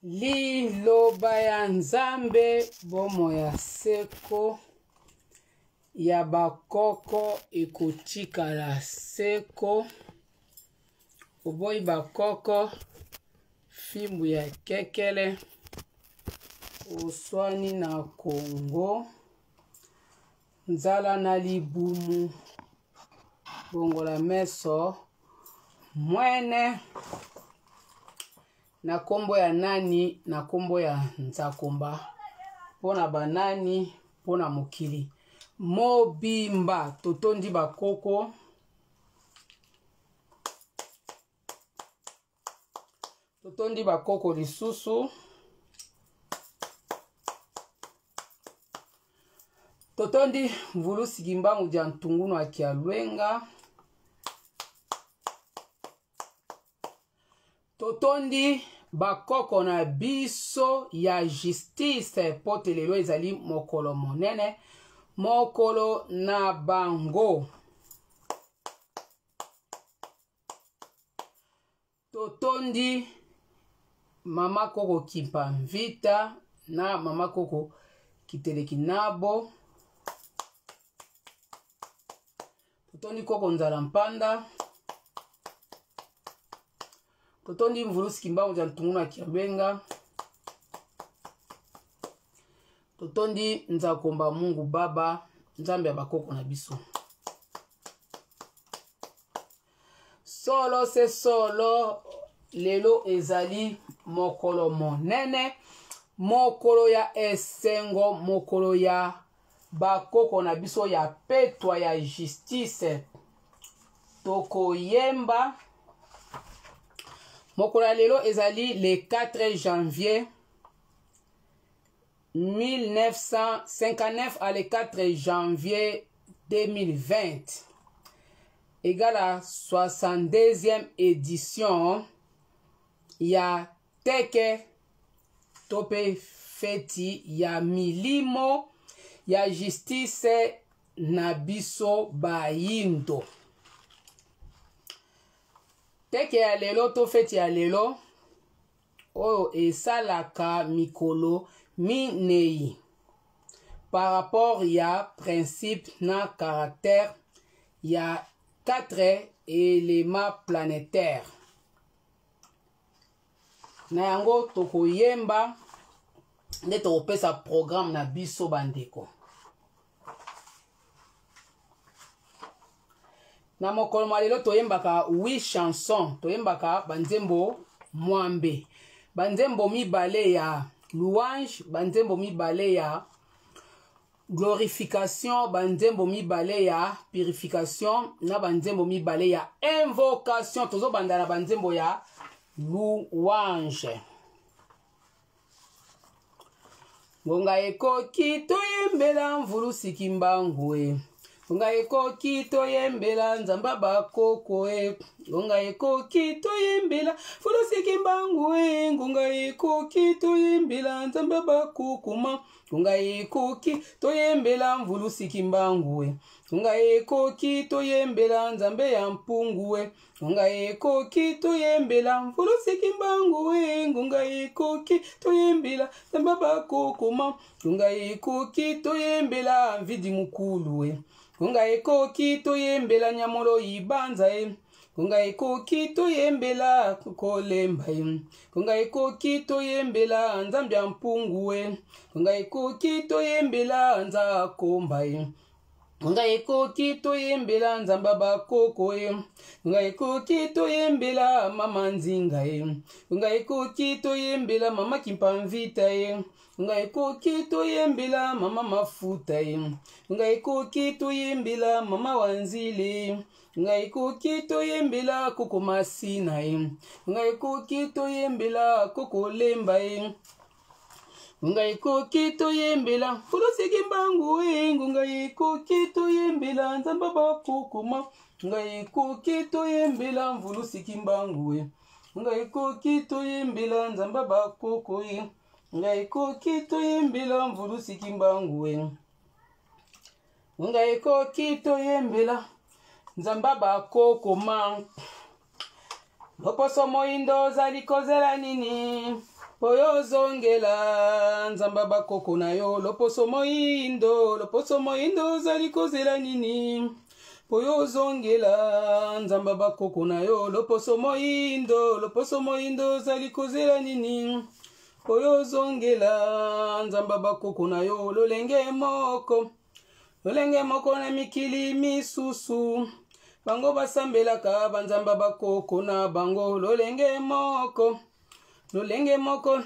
Liloba ya Nzambe bomoi ya seko ya bakoko ekotikala seko. Oboyi bakoko fimbu ya kekele oswani na Congo nzala na libumu bongola meso mwene na kombo ya nani na kombo ya nzakomba mpo na banani mpo na mokili mobimba totondi bakoko totondi bakoko lisusu totondi mvulusi kimbangu dia ntungunu akia lwenga Totondi bakoko na biso ya justice mpo te lelo ezali mokolo monene, mokolo na bango. Totondi mama koko Kimpa Mvita na mama koko Kiteleki Nabo. Totondi koko Nzala Mpanda. Totondi Mvulusi Kimbangu dia Ntungu na Kirbenga. Totondi Nzakomba Mungu Baba, Nzambe ya bakoko na biso. Solo se solo, lelo ezali mokolo monene, mokolo ya esengo, mokolo ya bakoko na biso ya petwa ya justice. Tokoyemba mokolo ya lelo ezali le 4 janvier 1959 à le 4 janvier 2020 égale à 62e édition ya teke to mpe feti ya milimo ya justice na biso bayindo. Teke ya lelo to feti ya lelo oyo esalaka mikolo minei par rapport ya principe na caractère ya 4 éléments planétaires. Na yango tokoyemba nde tokopesa programme na biso bandeko. Na mokolo mwa lelo toyembaka 8 chanson, toyembaka banzembo mwambe, banzembo mibale ya louange, banzembo mibale ya glorification, banzembo mibale ya purification na banzembo mibale ya invocation. Tozobanda na banzembo ya louange. Ngonga ekoki toyembela mvulusi Kimbangu e. Ngonga ekoki toyembela Nzamba bakoko e. Ngonga ekoki toyembela mvulusi Kimbangu e. Ngonga ekoki toyembela Nzamba bakoko ma. Ngonga ekoki toyembela mvulusi Kimbangu e. Ngonga ekoki toyembela Nzambe ya mpungu e. Ngonga ekoki toyembela mvulusi Kimbangu e. Ngonga ekoki toyembela Nzambe bakokoma. Ngonga ekoki toyembela Mvidi Mukulu e. Ngonga ekoki toyembela Nyamolo Ibanza e. Ngonga ekoki toyembela kolemba e. Ngonga ekoki toyembela Nzambe ya mpungu e. Ngonga ekoki toyembela Nzakomba e. Ngonga ekoki toyembela Nzambe bakoko e. Ngonga ekoki toyembela Mama Nzinga e. Ngonga ekoki toyembela Mama Kimpa Mvita e. Ngonga ekoki toyembela Mama Mafuta e. Ngonga ekoki toyembela Mama Wanzile. Ngonga ekoki toyembela Koko Masina e. Ngonga ekoki toyembela Koko Lemba e. Ngonga ekoki toyembela Mvulusi Kimbangu e. Ngonga ekoki toyembela Nzambe bakokoma. Ngonga ekoki toyembela Mvulusi Kimbangu e. Ngonga ekoki toyembela Nzambe bakoko e. Ngonga ekoki toyembela Mvulusi Kimbangu e. Ngonga ekoki toyembela Nzambe bakokoma. Loposo moyindo ozali kozela nini? Po yo ozongela Nzambe bakoko na yo. Loposo moyindo, loposo moyindo ozali kozela nini? Po yo ozongela Nzambe bakoko na yo. Loposo moyindo, loposo moyindo ozali kozela nini? Po yo ozongela Nzambe bakoko na yo. Lolenge moko, lolenge moko na mikili misusu, bango basambelaka banzambe bakoko na bango. Lolenge moko, lolenge moko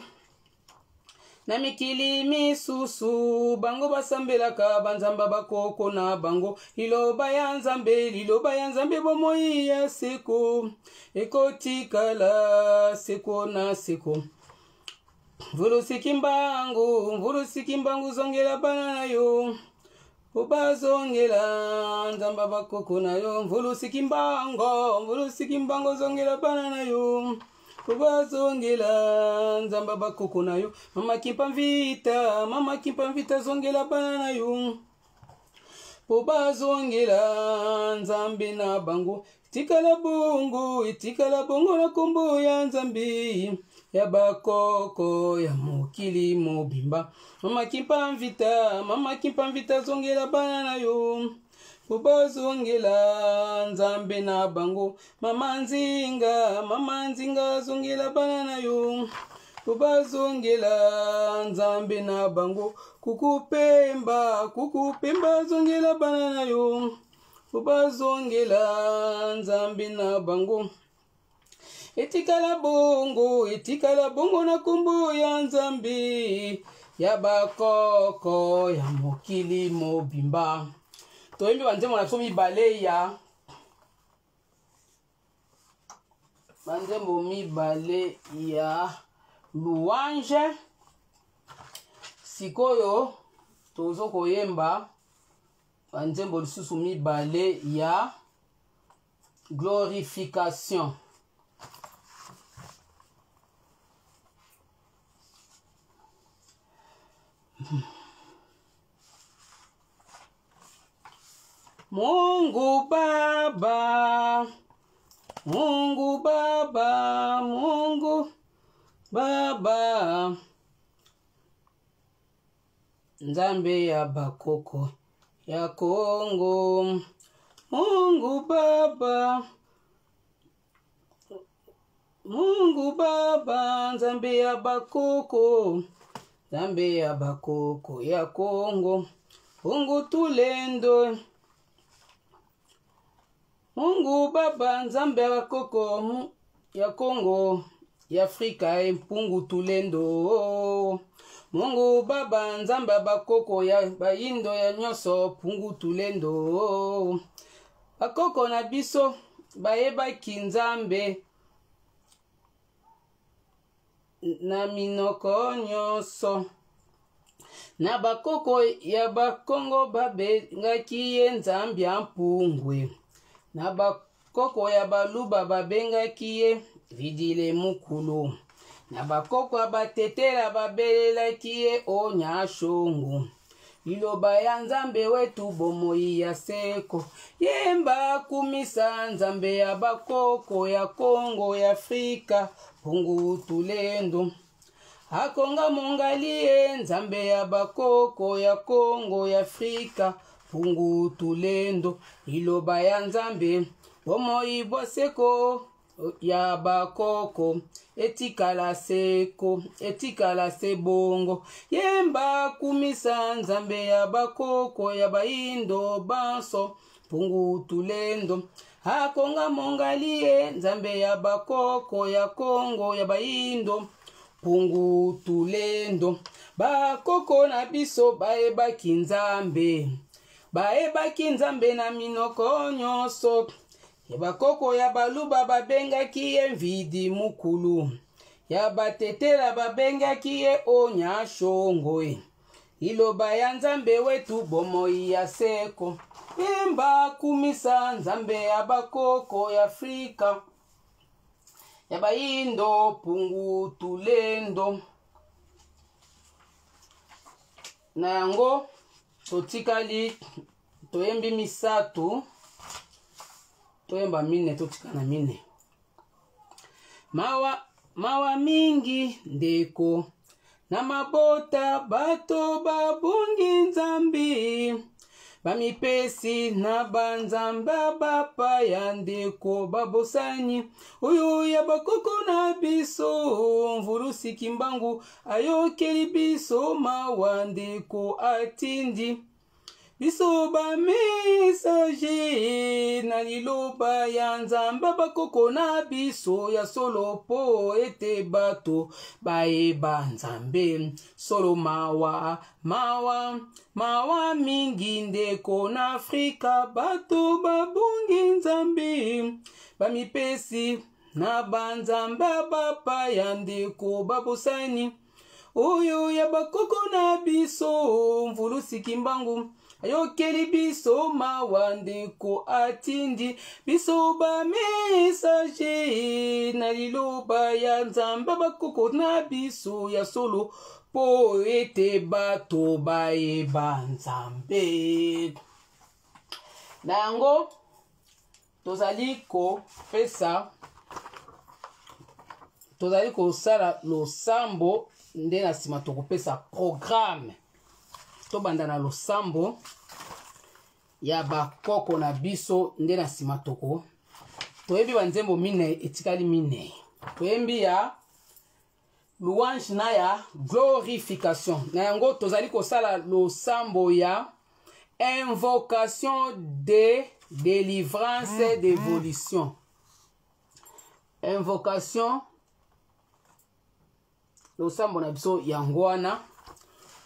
na mikili misusu, bango basambelaka banzambe bakoko na bango. Liloba ya Nzambe, liloba ya Nzambe, bomoi ya seko ekotikala seko na seko. Mvulusi Kimbangu, Mvulusi Kimbangu, zongela bana na yo, po bazongela Nzambe bakoko na yo. Mvulusi Kimbangu, Mvulusi Kimbangu, zongela bana na yo, po bazongela Nzambe bakoko na yo. Mama Kimpa Mvita, Mama Kimpa Mvita, zongela bana na yo, po bazongela Nzambe na bango. Tikala bongo, etikala bongo na kombo ya Nzambe ya bakoko ya mokili mobimba. Mama Kimpa Mvita, Mama Kimpa Mvita, zongela bana na yo, po bazongela Nzambe na bango. Mama Nzinga, Mama Nzinga, zongela bana na yo, po bazongela Nzambe na bango. Kukupemba, Kukupemba, zongela bana na yo, po bazongela Nzambe na bango. Etikala bongo, etikala bongo na kombo ya Nzambe ya bakoko ya mokili mobimba. Toyembi banzembo na biso mibale ya banzembo mibale ya louange. Sikoyo tozo koyemba banzembo lisusu mibale ya glorification. Mungu Baba, Mungu Baba, Mungu Baba, Nzambe ya bakoko ya Kongo. Mungu Baba, Mungu Baba, Nzambe ya bakoko, Nzambe ya bakoko ya Kongo. Mungu tulendo, Mungu Baba, Nzambe ya bakoko ya Kongo, ya Afrika, mpungu tulendo. Mungu Baba, Nzambe ya bakoko ya bayindo ya nyonso, mpungu tulendo. Bakoko na biso bayebaki Nzambe na minoko nyonso. Na bakoko ya bakongo babengaki ye Nzambe ya mpungwe. Na bakoko ya baluba babengaki ye Vidile Mukulu. Na bakoko ya batetela babelelaki ye Onyashongo. Liloba ya Nzambe wetu bomoi ya seko. Yemba kumisa Nzambe ya bakoko ya Kongo ya Afrika, mpungu tulendo. Akonga mongali ye Nzambe ya bakoko ya Kongo ya Afrika, mpungu tulendo. Liloba ya Nzambe bomoi bwa seko ya bakoko etikala seko, etikala se bongo. Yemba kumisa Nzambe ya bakoko ya bayindo banso, mpungu tulendo. Akonga mongali ye Nzambe ya bakoko ya Kongo ya bayindo, mpungu tulendo. Bakoko na biso bayebaki Nzambe, bayebaki Nzambe na minoko nyonso. Ya bakoko ya baluba babengaki ye Mvidi Mukulu, ya batetela babengaki ye Onyashongo. Liloba ya Nzambe wetu bomoi ya seko. Yemba kumisa Nzambe ya bakoko ya Afrika, ya bayindo mpungu tulendo. Na yango totikali toyembi misato, toyemba mine, totika na mine. Mawa Mawa mingi ndeko na mabota bato babungi Nzambe bamipesi na banzambe bapaya ndeko babosani oyo ya bakoko na biso mvulusi Kimbangu ayokeli biso mawa ndeko atindi biso bamesaje na liloba ya Nzambe bakoko na biso ya solo mpo ete bato bayeba Nzambe solo. Mawa, mawa, mawa mingi ndeko na Afrika bato babungi Nzambe bamipesi na banzambe bapaya ndeko babosani oyo ya bakoko na biso mvulusi Kimbangu ayokeli biso mawa ndeko atindi biso bamesaje na liloba ya Nzambe bakoko na biso ya solo mpo ete bato bayeba Nzambe. Na yango tozali kopesa, tozali kosala losambo nde na nsima tokopesa programme. Tobanda na losambo ya bakoko na biso nde na nsima toko toyebi banzembo minei etikali minei. Toyembi ya louange na ya glorification. Na yango tozali kosala losambo ya invocation de délivrance, d'évolution. Invocation, losambo na biso yango wana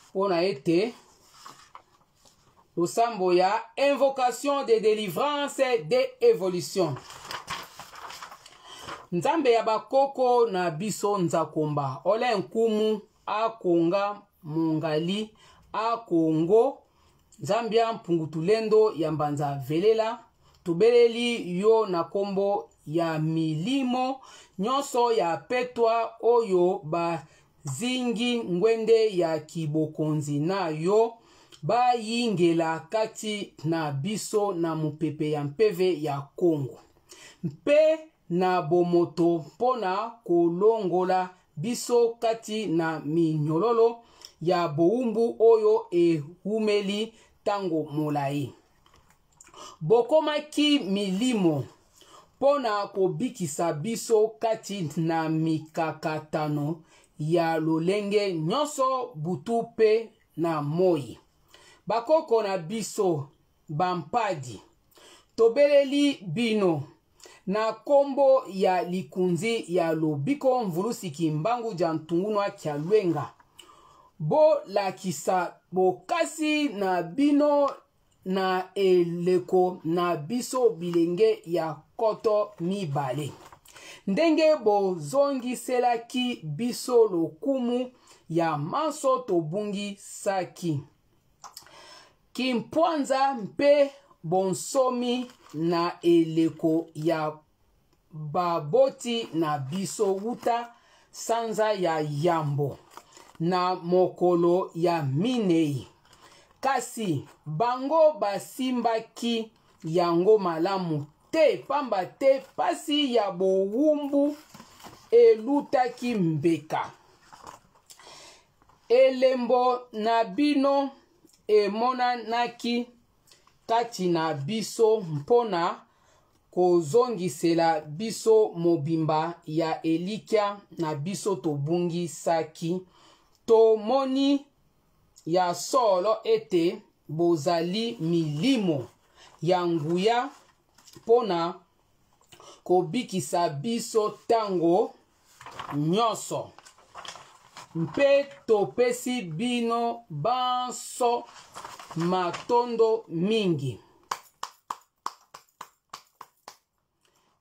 mpona ete losambo ya invocation de délivrance de évolution. Nzambe ya bakoko na biso Nzakomba ole nkumu akonga mongali akongo Nzambe ya mpungutulendo ya mbanza velela, tobeleli yo na nkombo ya milimo nyonso ya petwa oyo bazingi ngwende ya kibokonzi na yo, bayingela kati na biso na mopepe ya mpeve ya Kongo mpe na bomoto mpo na kolongola biso kati na minyololo ya bowumbu oyo ewumeli ntango molai. Bokomaki milimo mpo na kobikisa biso kati na mikakatano ya lolenge nyonso butu mpe na moi. Bakoko na biso bampadi, tobeleli bino na nkombo ya likunzi ya lobiko mvulusi Kimbangu ja ntungunwa kya lwenga, bolakisa bokasi na bino na eleko na biso bilenge ya 2000, ndenge bozongiselaki biso lokumu ya manso tobungisaki kimpwanza mpe bonsomi na eleko ya baboti na biso wuta sanza ya yambo na mokolo ya minei, kasi bango basimbaki yango malamu te pamba te pasi ya bowumbu elutaki mbeka. Elembo na bino emonanaki kati na biso mpo na kozongisela biso mobimba ya elikya na biso tobungisaki. Tomoni ya solo ete bozali milimo ya nguya mpo na kobikisa biso ntango nyonso, mpe topesi bino banso matondo mingi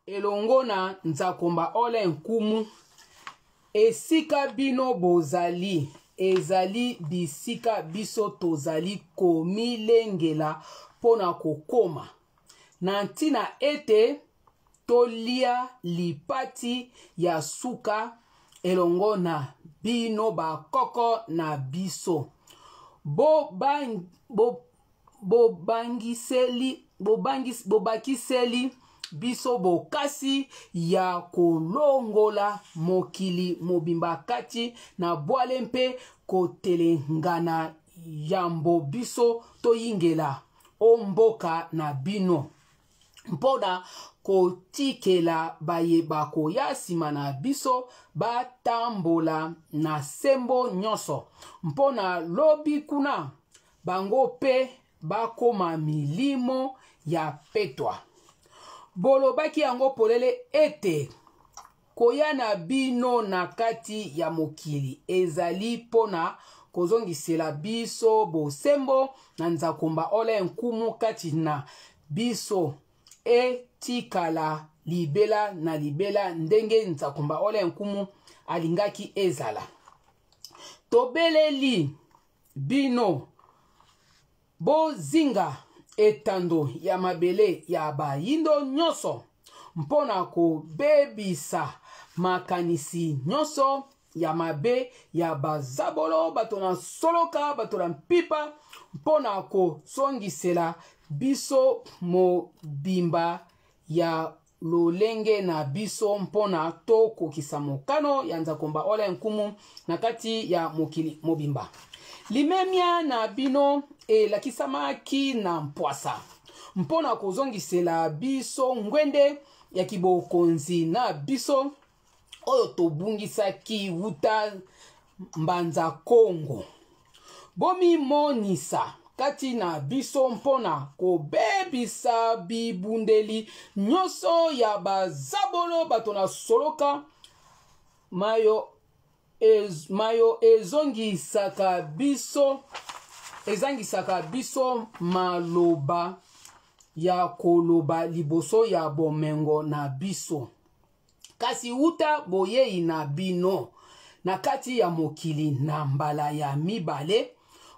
elongo na Nzakomba ole nkumu. Esika bino bozali ezali bisika biso tozali komilengela mpo na kokoma, na ntina ete tolia lipati ya suka elongo na bino bakoko na biso. Bobakiseli biso bokasi ya kolongola mokili mobimba kati na bwale mpe kotelengana yambo biso toyingela o mboka na bino mpo na kotikela baye bakoya nsima na biso batambola na sembo nyonso mpo na lobi kuna bango mpe bakoma milimo ya petwa. Bolobaki yango polele ete koya na bino na kati ya mokili ezali mpo na kozongisela biso bosembo na nzakomba ole nkumu kati na biso etikala libela na libela ndenge nzakomba ole nkumu alingaki ezala. Tobeleli bino bozinga etando ya mabele ya bayindo nyonso mpo na kobebisa makanisi nyonso ya mabe ya bazabolo, bato na soloka, bato na mpipa, mpo na kozongisela biso mobimba ya lolenge na biso mpo na tokokisa mokano ya Nzakomba Ole Nkumu na kati ya mokili mobimba. Limemia na bino elakisamaki na mpwasa mpo na kozongisela biso ngwende ya kibokonzi na biso oyo tobungisaki wuta Mbanza Kongo. Bomimonisa kati na biso mpo na kobebisa bibundeli nyonso ya bazabolo, bato na soloka, mayo, ez, mayo ezongisaka biso ezangisaka biso maloba ya koloba liboso ya bomengo na biso. Kasi wuta boyei na bino na kati ya mokili na mbala ya mibale,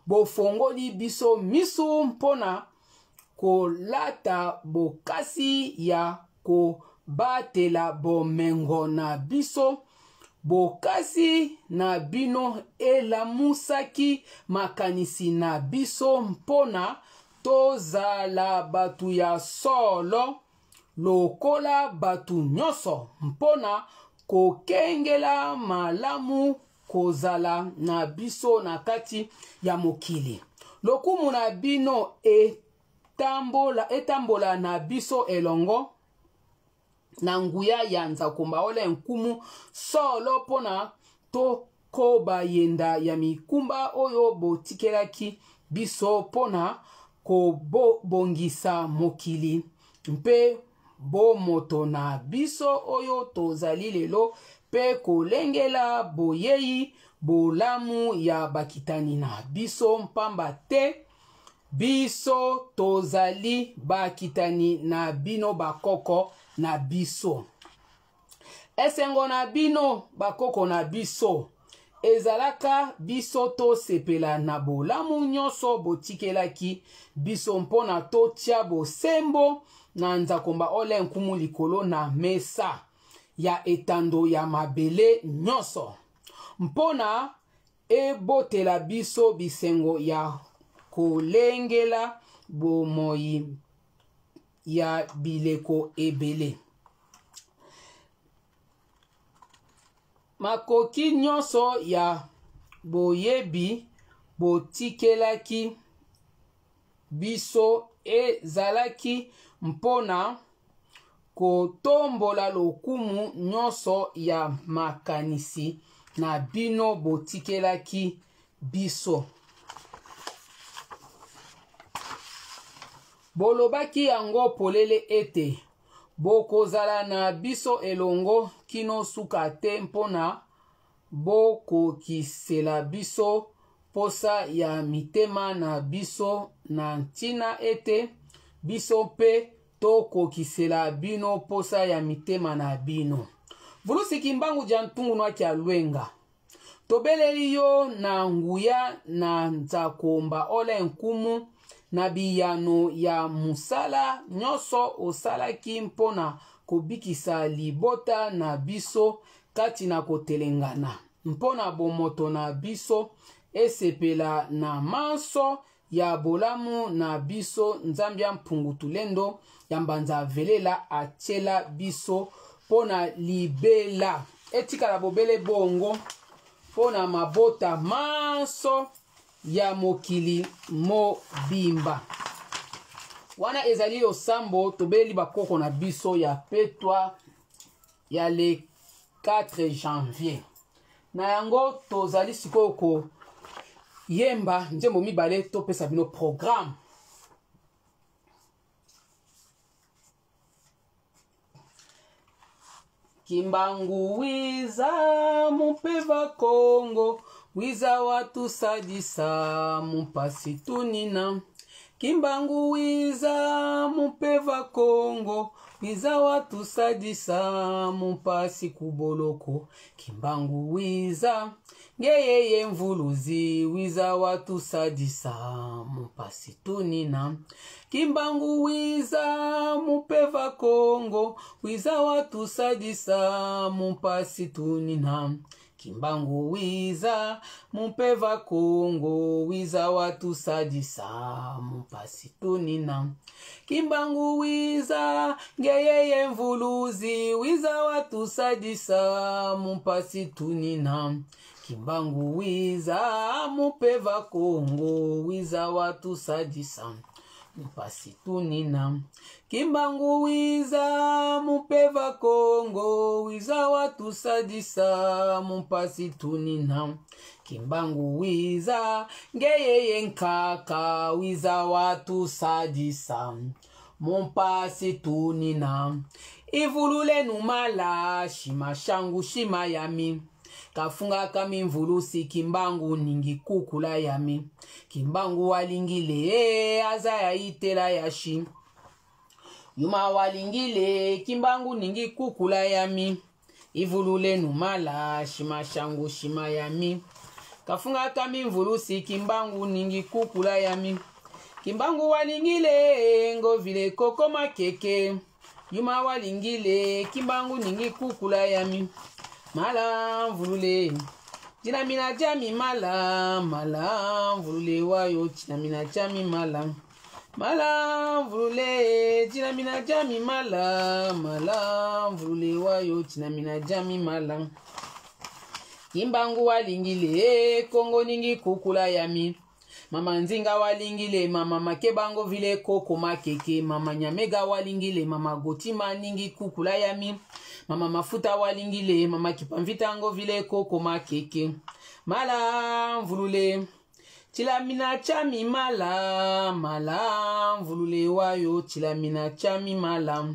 bofongoli biso miso mpo na kolata bokasi ya kobatela bomengo na biso. Bokasi na bino elamusaki makanisi na biso mpo na tozala bato ya solo lokola bato nyonso mpo na kokengela malamu kozala na biso na kati ya mokili. Lokumu na bino etambola, etambola na biso elongo na nguya ya Nzakomba ole Nkumu solo mpo na tokoba yenda ya mikumba oyo botikelaki biso mpo na kobongisa mokili mpe bomoto na biso oyo tozali lelo mpe kolengela boyei bolamu ya bakitani na biso, mpamba te biso tozali bakitani na bino bakoko na biso. Esengo na bino bakoko na biso ezalaka biso tosepela na bolamu nyonso botikelaki biso mpo na totia bosembo na Nzakomba ole Nkumu likolo na mesa ya etando ya mabele nyonso mpo na ebotela biso bisengo ya kolengela bomoi ya bileko ebele. Makoki nyonso ya boyebi botikelaki biso ezalaki mpo na kotombola lokumu nyonso ya makanisi na bino botikelaki biso. Bolobaki yango polele ete bokozala na biso elongo kino suka te mpo na bokokisela biso mposa ya mitema na biso na ntina ete biso mpe tokokisela bino mposa ya mitema na bino. Vulusi Kimbangu dia Ntungu nwaki alwenga. Tobeleli yo na nguya na Nzakomba ole Nkumu na biyano ya mosala nyonso osalaki mpo na kobikisa libota na biso kati na kotelengana, mpo na bomoto na biso esepela na manso. ya bolamu na biso Nzambi ya Mpungu Tulendo ya Mbanza Velela atiela biso mpo na libela. Etikala bobele bongo mpo na mabota manso ya mokili mobimba. Wana ezali losambo tobeli bakoko na biso ya petwa ya le 4 janvier. Na yango tozali sikoyo koyemba nzembo mibale topesa bino programme. Kimbangu wiza mupeva Kongo wiza watusadisa mupasi tunina Kimbangu wiza mupeva Kongo wiza watusadisa mupasi kuboloko Kimbangu wiza ngeyeye mvuluzi wiza watusadisa mupasi tunina Kimbangu wiza mupeva Kongo wiza watusadisa mupasi tunina Kimbangu wiza mupeva Kongo wiza watusadisa mupasi tunina Kimbangu wiza ngeyeye mvuluzi wiza watusadisa mupasi tunina Kimbangu wiza mupeva Kongo wiza watusadisa mupasi tunina Kimbangu wiza mupeva Kongo wiza watusadisa mupasi tunina Kimbangu wiza ngeyeye nkaka wiza watusadisa mumpasi tunina Ivulule numala shima shangu shima yami kafunga kami mvulusi Kimbangu ningi kukula yami Kimbangu walingile aza ya itela yashi yuma walingile Kimbangu ningi kukula yami Ivulule numala shima shangu shima yami kafunga kami mvulusi Kimbangu ningi kukula yami Kimbangu walingile ngovile koko makeke yuma walingile Kimbangu ningi kukula yami mala mvulule jinamina jami mala mala mvulule wayo jinamina jami mala mala mvulule jinamina jami mala mala mvulule wayo jinamina jami mala Kimbangu walingile Kongo ningi kukula yami Mama Nzinga walingile mama Makebango vile koko makeke mama Nyamega walingile mama Gotima ningi kukula yami mama Mafuta walingile mama Kipamvitango vile koko makeke mala mvulule chilamina chami mala mala mvulule wayo chilamina chami mala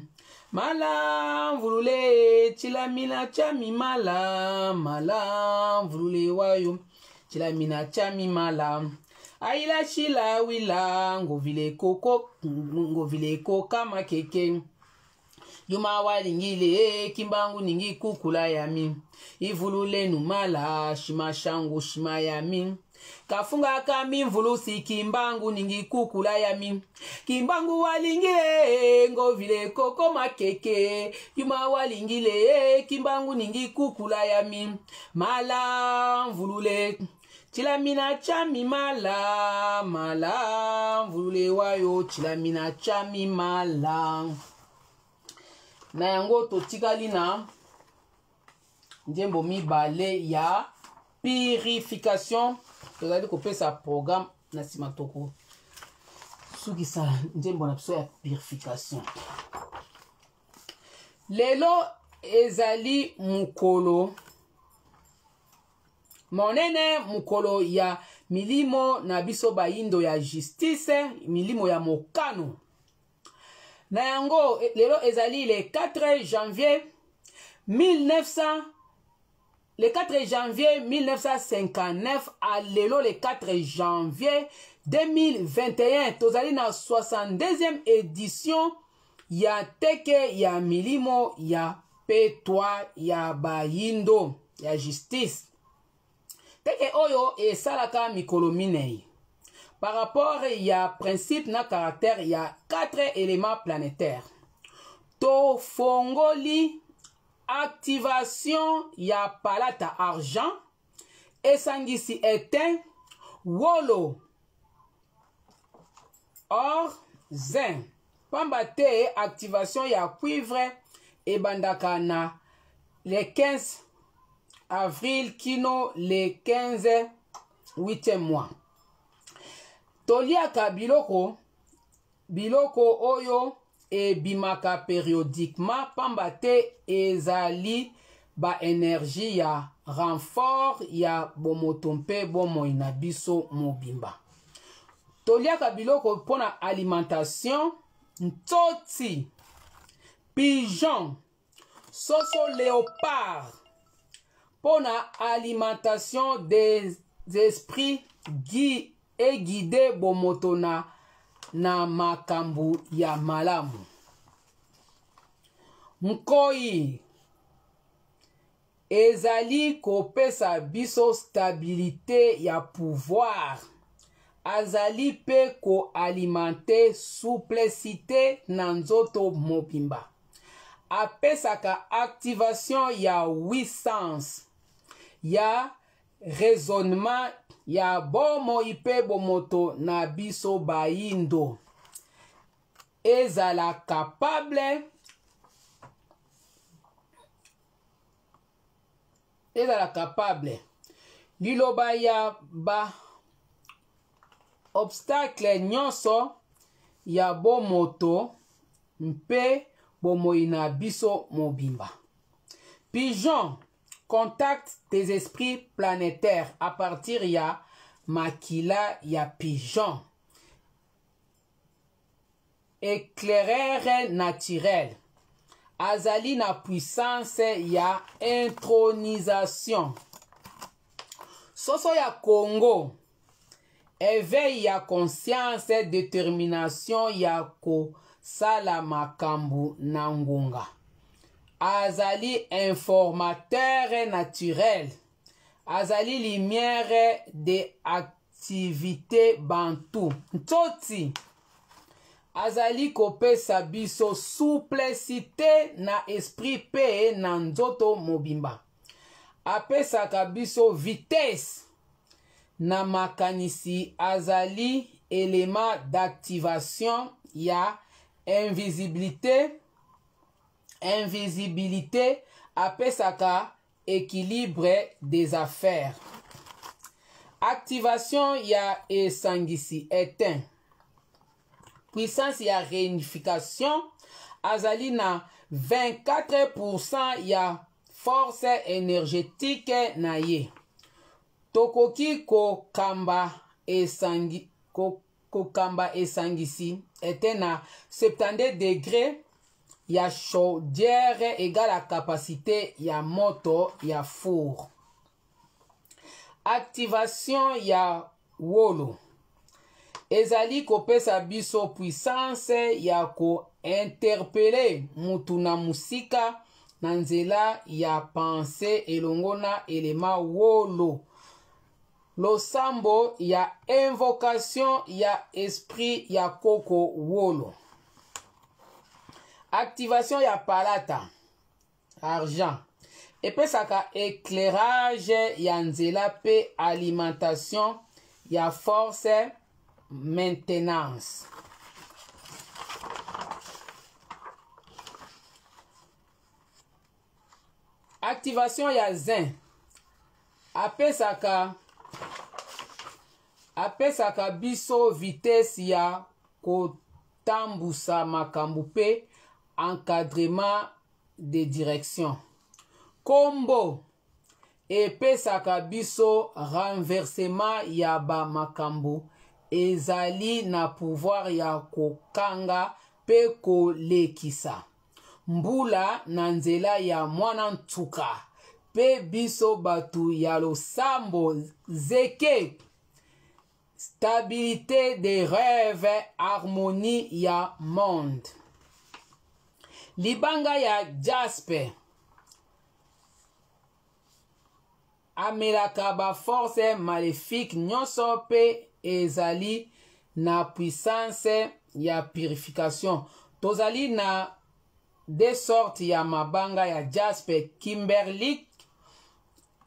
mala mvulule chilamina chami mala mala mvulule wayo chilamina chami mala aila shila wila ngovile koko ngovile koka makeke yuma walingile Kimbangu ningi kukula yami ivulule numala shima shangu shima yami kafunga kami mvulusi Kimbangu ningi kukula yami Kimbangu walingile ngovile koko makeke yuma walingile Kimbangu ningi kukula yami mala mvulule chilamina chami mala mala mvulule wayo chilamina chami mala. Na yango totikali na nzembo mibale ya purification tozali kopesa programme na nsima toko sukisa nzembo na biso ya purification. Lelo ezali mokolo monene, mokolo ya milimo na biso bayindo ya justice, milimo ya mokano. Na yango lelo ezali le 4 janvier 1900 le 4 janvier 1959 à lelo le 4 janvier 2021 tozali na 62e édition ya teke ya milimo ya petwa ya bayindo ya justice. Teke oyo esalaka mikolo minei par rapport ya principe na caractère ya 4 éléments planétaires. Tofongoli activation ya palata argent esangisi étain wolo. Or, zinc. Pamba te activation ya cuivre ebandaka na le 15 avril kino le 15 8e mois. Toliaka biloko biloko oyo ebimaka periodiquement pamba te ezali ba energie ya renfort ya bomoto mpe bomoi na biso mobimba. Toliaka biloko mpo na alimentation, ntoti, pigeon, soso leopard mpo na alimentation des esprits gui e guide bomoto na, na makambo ya malamu. Nkoi ezali kopesa biso stabilite ya pouvoir. Azali mpe ko alimenter souplecite na nzoto mobimba. Apesaka activation ya huit sens ya raisonnement ya bomoi mpe bomoto na biso bayindo. Ezala capable ezala capable liloba ya ba obstacle nyonso ya bomoto mpe bomoi na biso mobimba. Pigeon contact des esprits planétaires à partir ya makila ya pigeon. Eclaireur naturel azali na puissance ya intronisation. Soso ya Congo, eveil ya conscience, determination ya kosala makambo na ngonga. Azali informateur naturel, azali lumière de activite bantu. Ntoti azali kopesa biso souplecite na esprit pe na nzoto mobimba. Apesaka biso vitesse na makanisi, azali element d'activation ya invisibilité, invisibilité apesaka équilibre des affaires. Activation ya esangisi éteint. Puissance ya réunification azali na 24% ya force énergétique na ye. Tokoki kokamba esangi, ko, kokamba esangisi ete na 72 degré ya chaudière égale à capacité ya moto ya four. Activation ya wolo ezali kopesa biso puissance ya ko-interpeller mutu na mosika na nzela ya pensée elongo na elema wolo. Losambo ya invocation ya esprit ya koko wolo. Activation ya palata, argent, epesaka éclairage ya nzela pe alimentation ya force maintenance. Activation ya zinc apesaka apesaka biso vitesse ya kotambusa makambo pe encadrement de direction. Kombo epesaka biso renversement ya ba makambo, ezali na pouvoir ya kokanga pe kolekisa mbula na nzela ya mwana ntuka pe biso bato ya losambo zeke. Stabilité des rêves, harmonie ya monde. Libanga ya jaspe amelaka ba force maléfique nyonso pe ezali na puissance ya purification. Tozali na deux sortes ya mabanga ya jaspe, kimberlite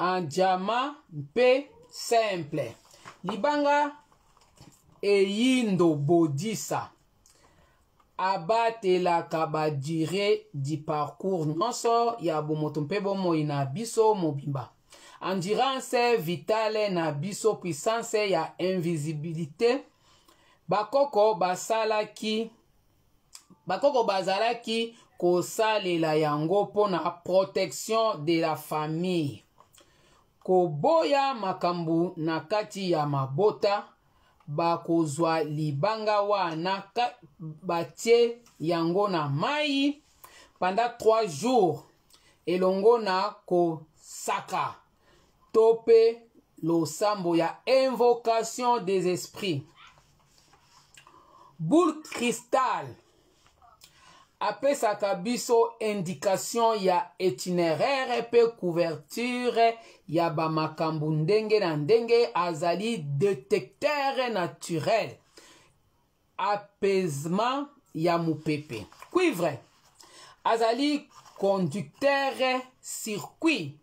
en diamant mpe simple. Libanga Eyindo Bodisa abatelaka ba duree du parcours nyonso ya bomoto mpe bomoi na biso mobimba. Endurance vitale na biso, puissance ya invisibilite. Bakoko basalaki bakoko bazalaki kosalela yango mpo na protection de la famille, koboya makambo na kati ya mabota. Bakozwa libanga wana, batie yango na mai pendant 3 jours elongo na kosaka to mpe losambo ya invocation des esprits. Boule cristal apesaka biso indication ya itinéraire mpe couverture ya bamakambo ndenge na ndenge. Azali detecteur naturel, apaisement ya mopepe. Cuivre azali conducteur, circuit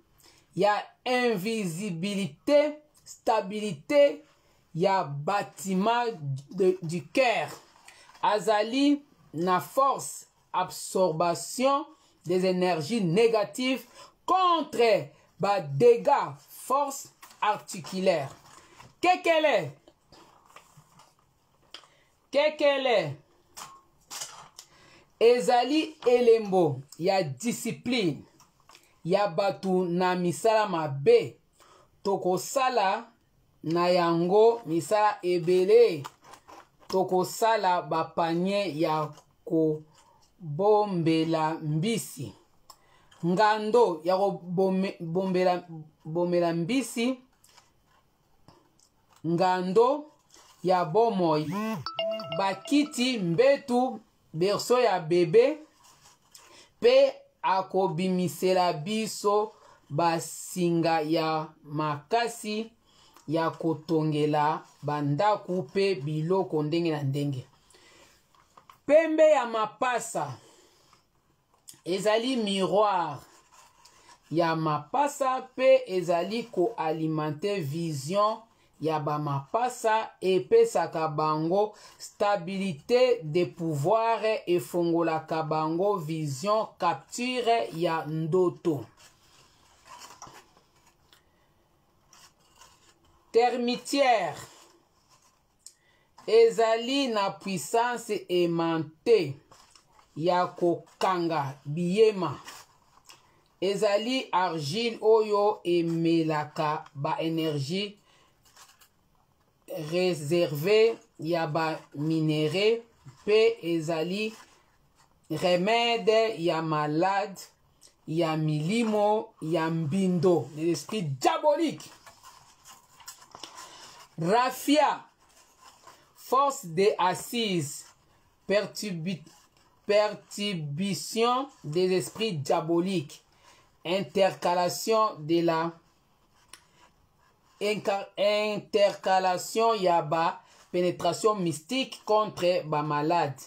ya invisibilité, stabilité ya bâtiment du cœur. Azali na force absorption des énergies négatives contre badégâts, force articulaire. Kekele, kekele ezali elembo ya discipline ya bato na misala mabe. Tokosala na yango misala ebele. Tokosala bapanier ya kobombela mbisi, ngando ya kobombela mbisi, ngando ya bomoi, bakiti, mbetu, berceau ya bebe, mpe akobimisela biso basinga ya makasi ya kotongela bandako mpe biloko ndenge na ndenge. Pembe ya mapasa ezali miroir ya mapasa mpe ezali koalimenter vision ya bamapasa, epesaka bango stabilité de pouvoir, efongolaka bango vision, capture ya ndoto. Termitière ezali na puissance aimantée ya kokanga biyema. Ezali argile oyo emelaka baénergie réserve ya baminerais mpe ezali remède ya malade ya milimo ya mbindo, l'esprit diabolique. Raphia, force de assise, perturbation des esprits diaboliques, intercalation de la intercalation ya ba pénétration mystique contre bamalade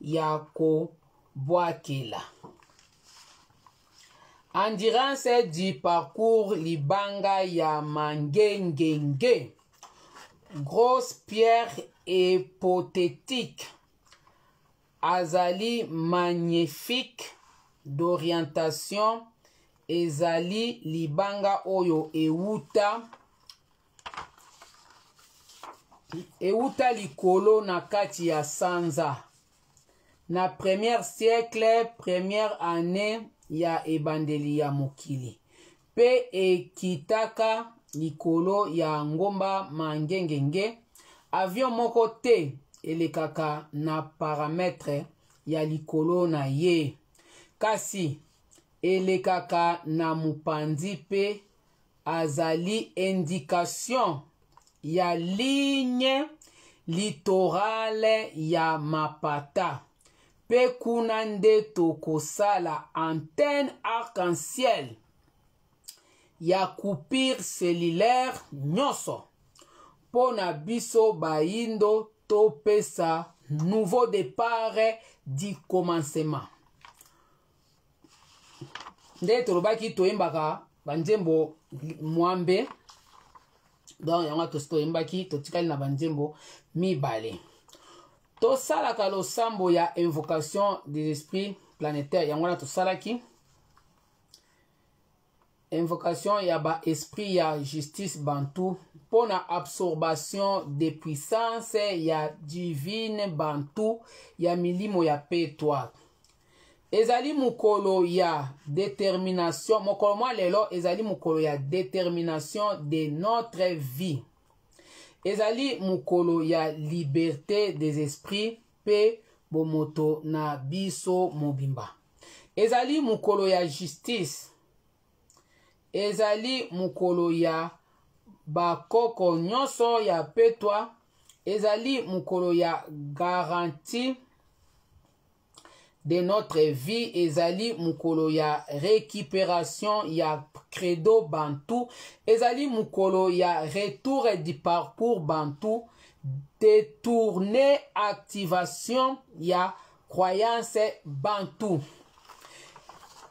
ya kobwakela. Endurance du parcours, libanga ya mangengenge, grosse pierre hypothétique, azali magnifique d'orientation. Ezali libanga oyo ewuta likolo na kati ya sanza na première siècle, première année ya ebandeli ya mokili, mpe ekitaka likolo ya ngomba Mangengenge. Avion moko te elekaka na paramètre ya likolo na ye, kasi elekaka na mopanzi, mpe azali indication ya ligne littorale ya mapata, mpe kuna nde tokosala antenne arc-en-ciel ya coupure cellulaire nyonso mpo na biso bayindo topesa nouveau départ du commencement. Nde tolobaki toyembaka banzembo 80. Donc yango tosi toyembaki, totikali na banzembo mibale. Tosalaka losambo ya invocation des esprits planétaires, yango wana tosalaki invocation ya ba esprit ya justice bantu mpo na absorbation de puissance ya divine bantu ya milimo ya petwa. Ezali mokolo ya determination, mokolo mwa lelo ezali mokolo ya determination de notre vie. Ezali mokolo ya liberté des esprits mpe bomoto na biso mobimba. Ezali mokolo ya justice. Ezali mokolo ya bakoko nyonso ya petwa. Ezali mokolo ya garantie de notre vie. Ezali mokolo ya récupération ya credo bantu. Ezali mokolo ya retour du parcours bantu, détourner activation ya croyance bantu.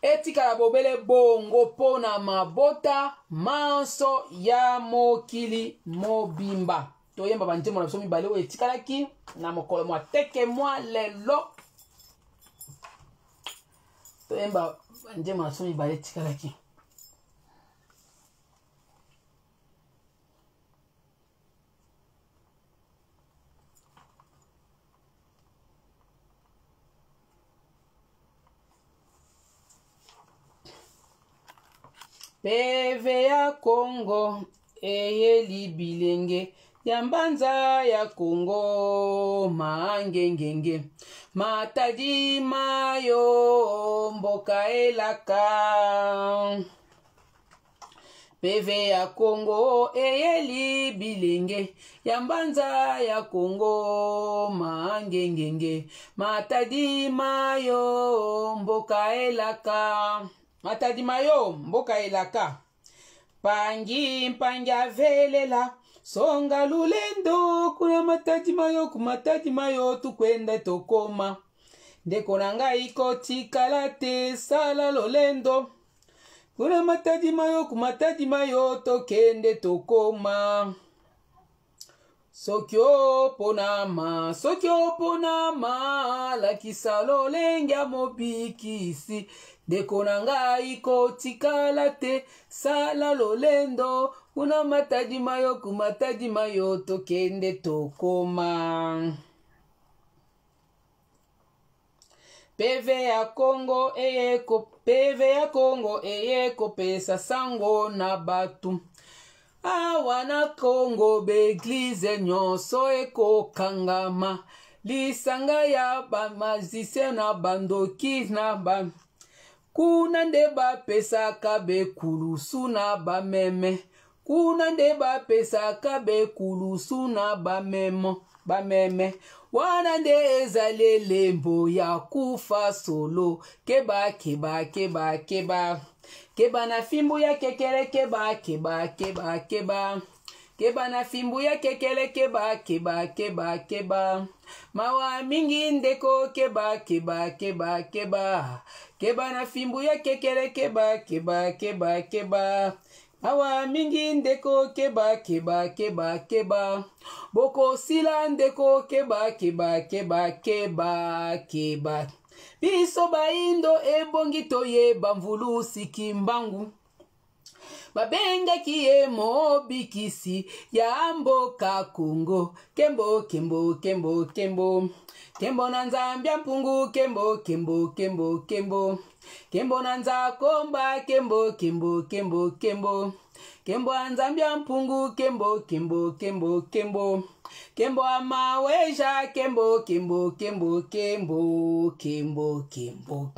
Etikala bobele bongo mpo na mabota manso ya mokili mobimba. Toyemba banzembo na biso mibale oyo etikalaki na mokolo mwa teke mwa lelo. Toyemba banzembo na biso mibale etikalaki. Peve ya Kongo eyeli bilenge ya mbanza ya Kongo mangengenge matadi mayo mboka elaka. Peve ya Kongo eyeli bilenge ya mbanza ya Kongo mangengenge matadi mayo mboka elaka. Matadi mayo mboka elaka. Pangi mpangi avelela songa lulendo kuna matadi mayo kumatadi mayo tukwenda tokoma. Ndeko na ngai kotikala te sala lolendo kuna matadi mayo kumatadi mayo tokende tokoma. Soki oponama, soki oponama, lakisa lolenge ya mobikisi. Ndeko na ngai kotikala te sala lolendo kuna matadi mayo kumatadi mayo tokende tokoma. Peve ya Kongo eyeko, peve ya Kongo eye kopesa sango na bato. Awa na Kongo baeglize nyonso ekokangama. Lisanga ya bamazisien na bandoki na ba kuna nde bapesaka bekulusu na bameme. Kuna nde bapesaka bekulusu na bamemo bameme. Wana nde ezali elembo ya kufa solo. Keba keba keba keba keba na fimbu ya kekele. Keba keba keba keba keba na fimbu ya kekele. Keba keba keba keba mawa mingi ndeko. Keba keba keba keba keba na fimbu ya kekele. Keba keba keba keba mawa mingi ndeko. Keba keba keba keba bokosila ndeko. Keba keba keba keba keba biso baindo ebongi toyeba mvulusi Kimbangu. Babengaki ye mobikisi ya mboka Kongo. Kembo kembo kembo kembo kembo na Nzambe ya mpungu. Kembo kembo kembo kembo kembo na Nzakomba. Kembo kembo kembo kembo kembo ya Nzambe ya mpungu. Kembo kembo kembo kembo kembo ya maweja. Kembo kembo kembo kembo kembo kembo.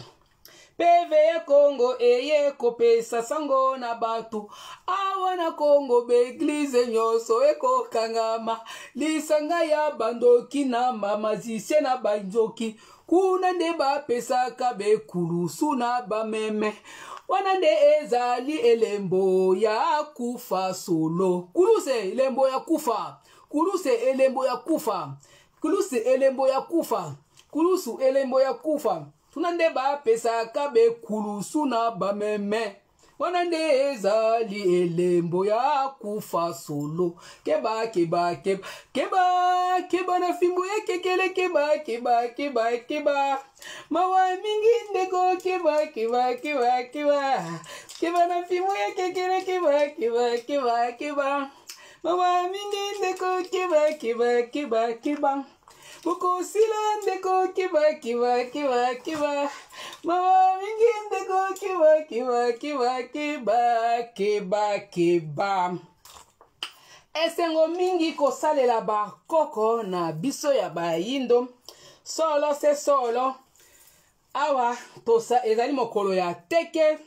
Peve ya Kongo eye kopesa sango na bato. Awa na Kongo baeglize nyonso ekokangama. Lisanga ya bandoki na bamazisie na banzoki kuna nde bapesaka bekulusu na bameme. Wana nde ezali elembo ya kufa solo. Kuluse elembo ya kufa. Kuluse elembo ya kufa. Kuluse elembo ya kufa. Kulusu elembo ya kufa. Tuna nde bapesaka bekulusu na bameme. Wana nde ezali elembo ya kufa solo. Keba keba keba keba keba na fimbu ya kekele keba keba keba keba. Mawa mingi ndeko keba keba keba keba. Keba na fimbu ya kekele keba keba keba keba. Mawa mingi ndeko keba keba keba keba. Bokosila ndeko keba keba keba keba. Mawa mingi ndeko keba keba keba keba keba keba. Esengo mingi kosalela bakoko na biso ya bayindo. Solo se solo. Awa tosa ezali mokolo ya teke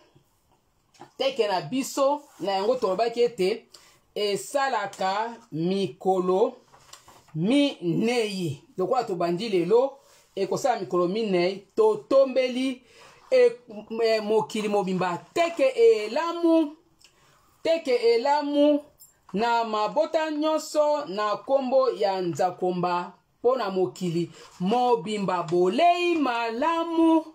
teke na biso na yango tolobaki ete esalaka mikolo minei lokola tobandi lelo ekosala mikolo minei totombeli e, e, mokili mobimba teke elamu teke elamu na mabota nyonso na nkombo ya nzakomba mpo na mokili mobimba. Bolei malamu,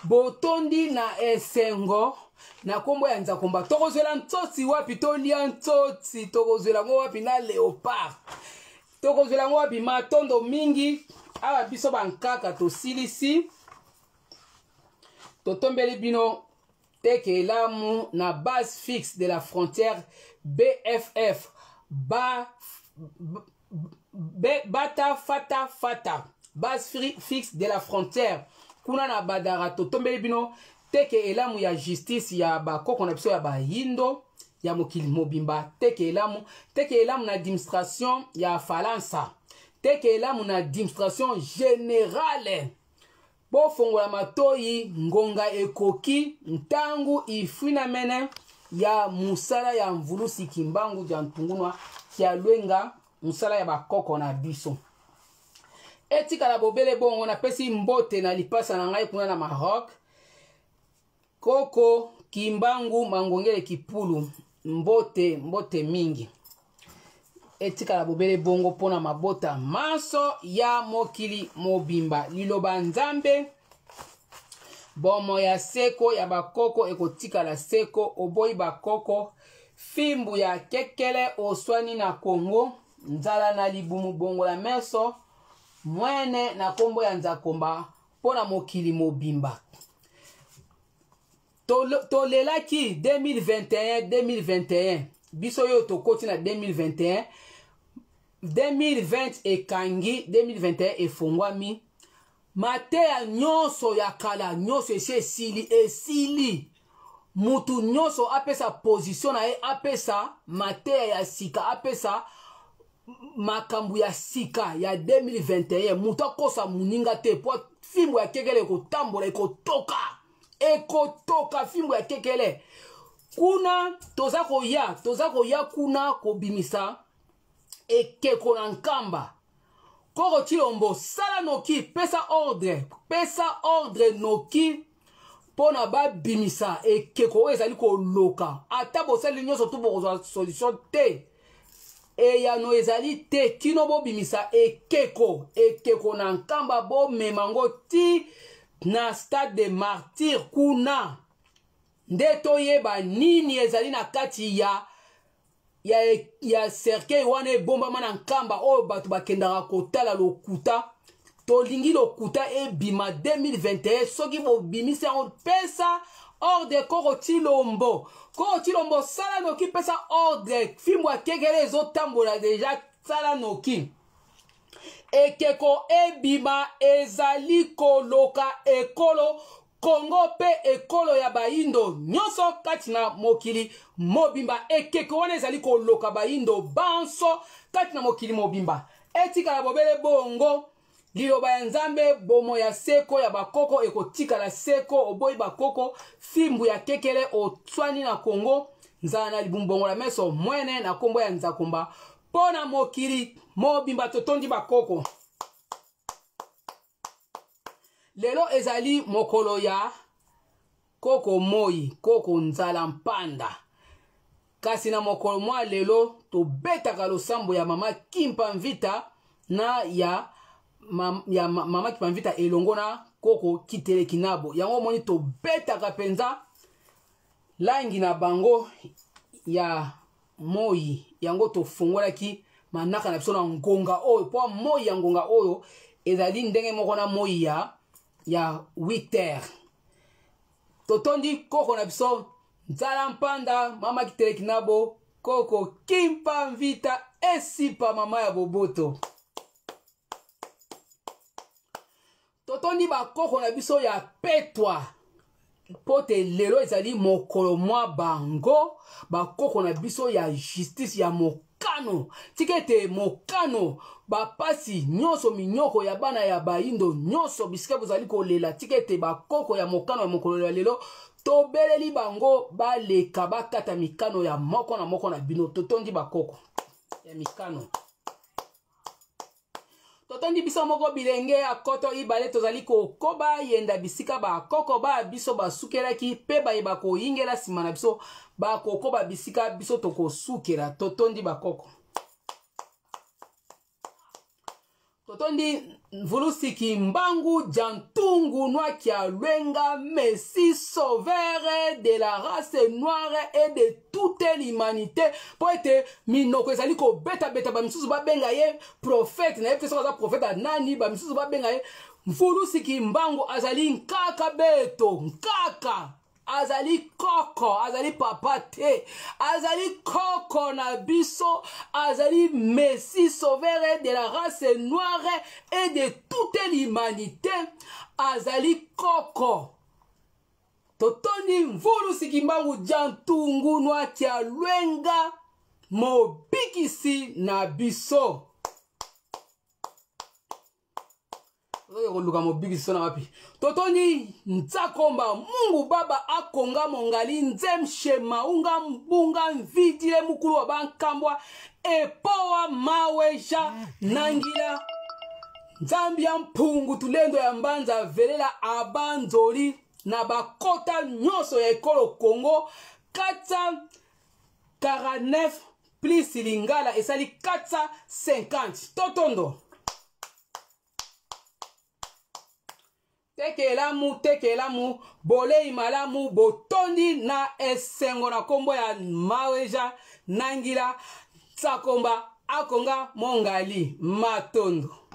botondi na esengo na nkombo ya Nzakomba. Tokozwela ntsotsi wapi? Tolia ntsotsi tokozwela yango wapi? Na leopard tokozwela yango wapi? Matondo mingi. Awa biso bankaka tosilisi, totombeli bino teke elamu na base fixe de la frontière BFF ba, B, bata fata fata base fixe de la frontière kuna na Badara. Totombeli bino teke elamu ya justice ya bakoko na biso ya bayindo ya mokili mobimba. Teke elamu, teke elamu na administration ya Falansa, teke elamu na administration générale. Bofongola matoi, ngonga ekoki, ntangu ifinamene ya mosala ya Mvulusi Kimbangu dia Ntungunwa kia Lwenga, mosala ya bakoko na biso etikala bobele bongo. Napesi mbote na lipasa na ngai kuna na Maroc, Koko Kimbangu Mangongele Kipulu, mbote mbote mingi. Etikala bobele bongo mpona mabota manso ya mokili mobimba. Liloba Nzambe, bomo ya seko ya bakoko ekotikala seko. Oboyi bakoko, fimbu ya kekele oswani na Kongo, nzala na libumu, bongola meso mwene na nkombo ya Nzakomba mpo na mokili mobimba. Tolelaki 2021 2021, biso oyo tokoti na 2021. 2020 ekangi, 2021 efongwami. Mateya nyonso ya kala nyonso esi esili, esili. Mutu nyonso apesa position na ye, apesa mateya ya sika, apesa makambo ya sika ya 2021. Moto akosa moninga te, po fimbo ya kekele ekotambola, ekotoka, ekotoka fimbo ya kekele kuna. Toza koya, toza koya kuna kobimisa ekeko na Nkamba. Koko Chilombo, sala noki, pesa ordre, pesa ordre noki mpo na babimisa ekeko oyo ezali koloka. Ata bosali nyonso tu, bokozwa solution te, eyano ezali te kino bobimisa ekeko, ekeko na Nkamba. Bomema yango ti na Stade de Martyr kuna nde toyeba nini ezali na kati ya cercueil wana ebombama na Nkamba oyo bato bakendaka kotala lokuta. Tolingi lokuta ebima 2021. Soki bobimisi yango, pesa ordre Koko Chilombo. Koko Chilombo, sala noki, pesa ordre. Fimbo ya kekele ezotambola déjà, sala noki ekeko ebima. Ezali koloka ekolo Kongo mpe ekolo ya bayindo nyonso kati na mokili mobimba. Ekeko wana ezali koloka bayindo banso kati na mokili mobimba. Etikala bobele bongo. Liloba ya Nzambe, bomo ya seko ya bakoko ekotikala seko. Oboyi bakoko, fimbu ya kekele otswani na Kongo, nzala na libumbongo la meso mwene na nkombo ya Nzakomba mpo na mokili mobimba. Totondi bakoko. Lelo ezali mokolo ya koko moi, koko Nzala Mpanda. Kasi na mokolo mwa lelo tobetaka losambo ya mama Kimpa Mvita na ya mama Kimpa Mvita elongo na koko Kiteleki Nabo. Yango omoni tobetaka mpenza. Langi na bango ya moi yango tofungolaki manaka na biso na ngonga oyo, mpo moi ya ngonga oyo ezali ndenge moko na moi ya 8 heures. Totondi koko na biso Nzala Mpanda, mama Kiteleki nabo koko Kimpa Mvita Esipa, mama ya boboto. Totondi bakoko na biso ya petwa mpo te lelo ezali mokolo mwa bango, bakoko na biso ya justice ya mokano. Tika ete mokano bapasi nyonso, minyoko ya bana ya bayindo nyonso bisika bozali kolela, tika ete bakoko ya mokano ya mokolo ya lelo tobeleli bango baleka bakata mikano ya moko na moko na bino. Totondi bakoko ya mikano. Totondi biso moko bilenge ya koto ibale, tozali kokoba yenda bisika bakoko ba biso basukelaki, mpe baye bakoyingela nsima na biso bakokoba bisika biso tokosukela. Totondi bakoko. Totondi Mvulusi Kimbangu Djantungu Nwakia Lwenga, Messie sauveur de la race noire et de toute l'humanité, mpo ete minoko ezali kobetabeta, bamisusu babenga ye prophète, nayebi te soki aza prophète ya nani, bamisusu babenga ye Mvulusi Kimbangu. Azali nkaka beto nkaka, azali koko, azali papa te, azali koko na biso, azali Messie sauveur de la race noire et de toute l'humanité, azali koko. Totondi Mvulusi Kimbangu Djantungu Nwakia Lwenga, mobikisi na biso. Ozoke koluka mobikisi na wapi? Totondi Nzakomba Mungu Baba akonga mongali nzemshe maunga mbunga mvidile mukulu wa bankambwa epowa maweja nangila Nzambi ya mpungu tulendo ya mbanza velela abanzoli na bakota nyonso ya ekolo Congo. 449 plus lingala esali 450. Totondo teke elamu, teke elamu, bolei malamu, botondi na esengo na kombo ya Maweja Nangila Tsakomba akonga mongali. Matondo.